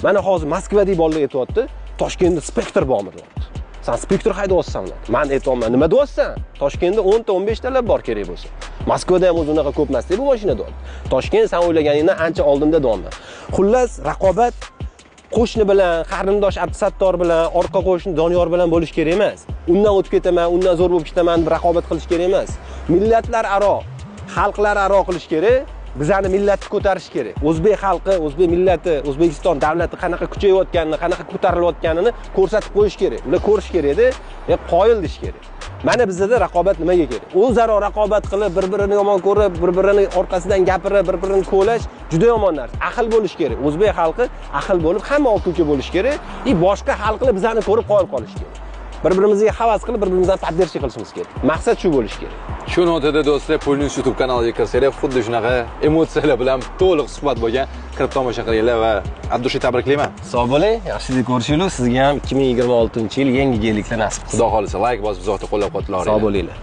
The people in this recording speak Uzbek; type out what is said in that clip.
Mana hozir Moskvadagi bolalar aytyapti, Toshkentda Spectre bormi, deyapti. San Spectre haydayapsan, deyapti. Man aytyapman, nima deyapsan? Toshkentda 10 ta, 15 talab bor kerak bo'lsa. Moskvada ham o'zi unaqa ko'p emas bu mashina, deyapti. Toshkent san o'ylaganingdan ancha oldinda, deyapman. Xullas, raqobat qo'shni bilan, qarindosh Abdusattor bilan, orqa qo'shni Doniyor bilan bo'lish kerak emas. Undan o'tib ketaman, undan zo'r bo'lib ketaman deb raqobat qilish kerak emas. Millatlar aro, xalqlar aro qilish kerak. Bizani millatni ko'tarish kerak. O'zbek xalqi, o'zbek millati, O'zbekiston davlati qanaqa kuchayotganini, qanaqa ko'tarilayotganini ko'rsatib qo'yish kerak. Ular ko'rish kerakda, qoyil deyish kerak. Mana bizda raqobat nimaga kerak? O'zaro raqobat qilib, bir-birini yomon ko'rib, bir-birini orqasidan gapirib, bir-birini ko'lash juda yomon narsa. Ahil bo'lish kerak. O'zbek xalqi ahil bo'lib, hamma aka-uka bo'lish kerak. И boshqa xalqlar bizani ko'rib qoyil qolish kerak. Bir-birimizga havas qilib, bir-birimizni поддержка qilishimiz kerak. Maqsad shu bo'lishi kerak. Shu notada, do'stlar, Pulnews YouTube kanaliga kirsanglar, xuddi shunaqa emotsiyalar bilan to'liq suhbat bo'lgan. Kirib tomosha qilinglar va Abdushi, tabriklayman. Sog' bo'ling, yaxshilik ko'rishaylik. Sizga ham 2026-yil yangi geliklar nasib qilsin. Xudo xohlasa, layk bosib, uzoqda qo'llab-quvvatlaringlar. Sog' bo'linglar.